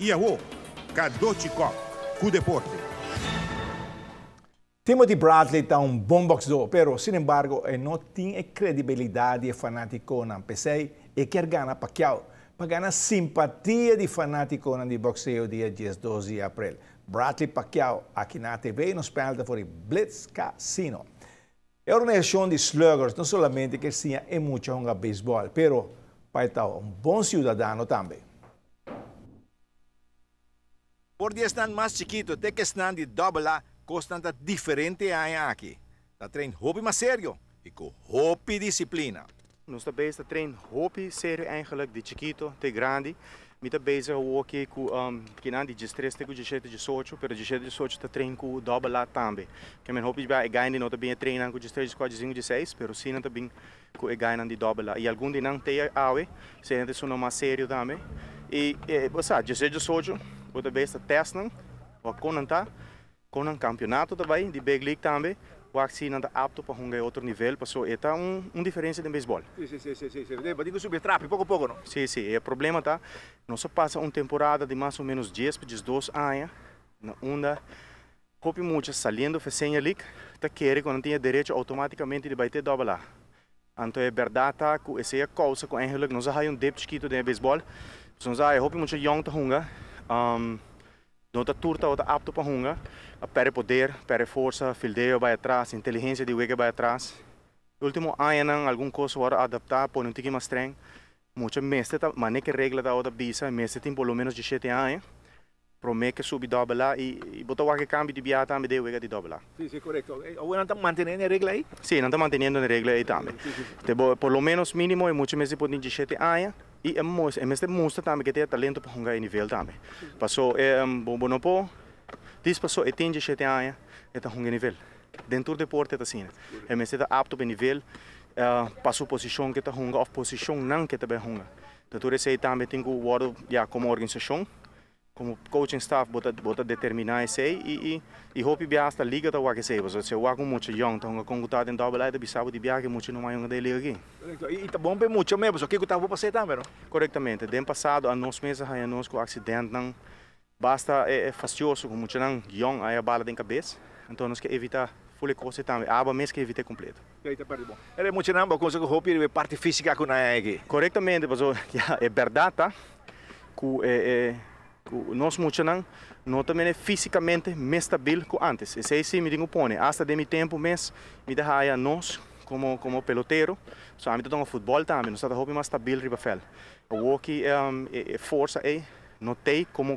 Y awo, Cadochi Kock cu deporte. Timothy Bradley ta un bon boxeador, pero sin embargo e no tin e credibilidad di fanaticonan. P'esey e kier gana Pacquiao, pa gana simpatia di fanaticonan di boxeo dia 12 di april. Bradley Pacquiao, aki na TV, nos panel for Blitz Casino. E organisacion di Sluggers no solamente kier siña e mucha hunga baseball, pero pa ta un bon ciudadano tambe. For di esnan mas chikito, te cu esnan di double A, cosnan ta diferente aki. Ta train hopi mas serio y cu hopi disciplina. Nos ta bezig train hopi serio eigenlijk, di chikito te grandi. Mi ta bezig ook cu kinan di 13 te 17, 18, pero 17, 18 ta train cu double A tambe. Kiermen hopi bay e gainan no ta bin train cu 13, 14, 15, 16, pero si nan ta bin cu e gainan di double A. Y algun di nan te awe, se nan ta mas serio tambe. Y, bo sa, 17, 18, bo ta bezig test nan, o con nan ta, cu un campeonato tambe, di Big League tambe, o si nan ta apto pa un otro nivel, paso ta un diferencia den baseball. Si. Bo tin cu subi trapi, poco poco, no? Si. E problema ta, nos a pasa un temporada di mas o menos 10 pa 12 aña, na unda hopi mucha saliendo for Senior League, ta kere cu nan tin derecho automaticamente di bay te double A. Anto e berdad ta cu esey a causa cu eigenlijk nos a haya un dip chikito den baseball. Nos a hopi mucha young ta hunga. No ta tur ta apto pa hunga. A perde poder, perde forsa, fildeo bay atras, inteligencia di wega bay atras. Ultimo aña nan algun cos a adapta, pone un tiki mas streng. Mucha mester ta, manera cu regla ta ota bisa, mester tin por lo menos 17 aña. Prome cu subi double A y bo ta wak cambio di biaha tambe den wega di double A. Si, corecto. Awor nan ta manteniendo e regla ey? Si, nan ta manteniendo e regla ey tambe. Te bo, por lo menos minimo e mucha mester por tin 17 aña y e mester mustra tambe cu tin talento pa hunga e nivel tambe. Paso, bo no por, dis paso e tin 17 aña, e ta hunga nivel. Den tur deporte ta asina. E mester ta apto pa nivel, pa su posicion cu ta hunga of posicion nan cu ta bay hunga. Anto esey tambe tin cu wordo ya como organisacion, como coaching staff bo ta determina esey y hopi bia hasta liga ta wak esey, so si wak mucha young ta hunga con ta den double A, ta bisa bo di biaha mucha no may hunga den liga aki. Corecto. Y ta bon pa mucha mes, so kico ta bo pa tambe, no? Corectamente. Den pasado a nos mes a haya nos cu accidente nan basta e fastioso cu mucha nan young a bala den cabes. Anto nos kier evita full cos tambe. Aba mes kier evita completo. Ey ta parti bon. E mucha nan bo consegue hopi e parti fisico cu nan aki. Corectamente, paso ja, e berdad ta cu nos mucha nan no ta fisicamente mes stabil cu antes. Esey si mi tin cu pone. Hasta den mi tempo mes, mi ta haya nos como pelotero, so ami ta hunga futbol tambe, nos ta hopi mas stabil riba veld. Awo ki e forsa ey no tin como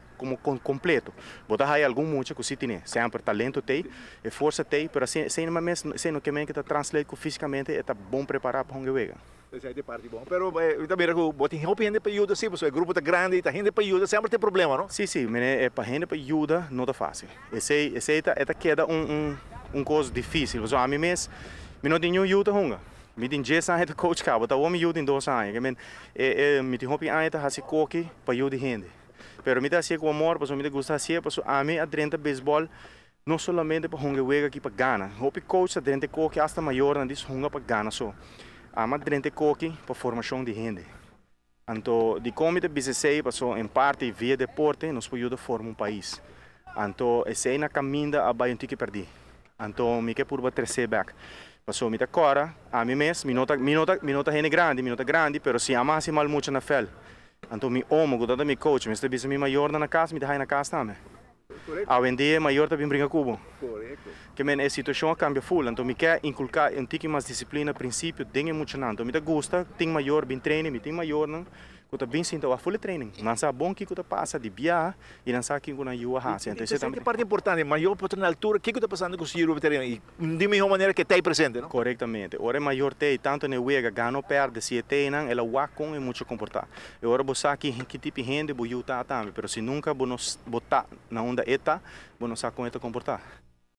completo. Bo ta haya algun mucha cu si tin, semper talento tin, e forsa tin, pero asina, esey no mes, esey no kiermen cu ta translate cu fisicamente ta bon prepara pa hunga wega. Esey ta parti bon. Pero tambe cu bo tin hopi hende pa yuda, si, e grupo ta grandi, ta hende pa yuda, semper tin problema, no? Si, mene, pa hende pa yuda no ta facil. Esey ta keda un cos dificil. So, ami mes, mi no tin ningun yuda hunga. Mi tin 10 aña di coach caba, ta mi yuda den 2 aña. Kiermen, mi tin hopi aña ta hasi coki pa yuda hende. Pero mi ta hasi cu amor, paso mi ta gusta hasi, paso ami a drenta baseball no solamente pa hunga wega aki pa gana. Hopi coach ta drenta coki hasta mayor nan dis hunga pa gana so. Ami a drenta coki pa formacion di hende. Anto, di con mi ta bisa esey, paso en parte via deporte, nos por yuda forma un pais. Anto, esey na caminda a bay un tiki perdi. Anto, mi kier purba trece back. Paso mi ta cora, ami mes, mi no ta hende grandi, mi no ta grandi, pero si ami hasi mal mucha na veld. Anto, mi omo, cu ta mi coach, mi ta bisa mi mayor na cas, mi ta na cas tambe. Awendia mayor ta bin bringa cu bo. Kiermen e situacion a cambia full, anto mi kier inculca un tiki mas disciplina, principio, den e mucha nan. Anto mi ta gusta, tin mayor bin training, mi tin mayor nan, cu ta bin sinta full training. Nan sa bon kico ta pasa di bia y nan sa kico nan yiu a hasi. Anto esey tambe parte importante, mayor por na altura, kico ta pasando cu su tereno y di mihor manera cu ta presente, no? Corectamente. Ora mayor t'ey tanto na wega, gana o perde, si e t'ey nan, el a wak con e mucha comporta. Y ora bo sa ki tipo di hende bo yiu ta tambe, pero si nunca bo no bo ta na unda e ta, bo no sa con e ta comporta.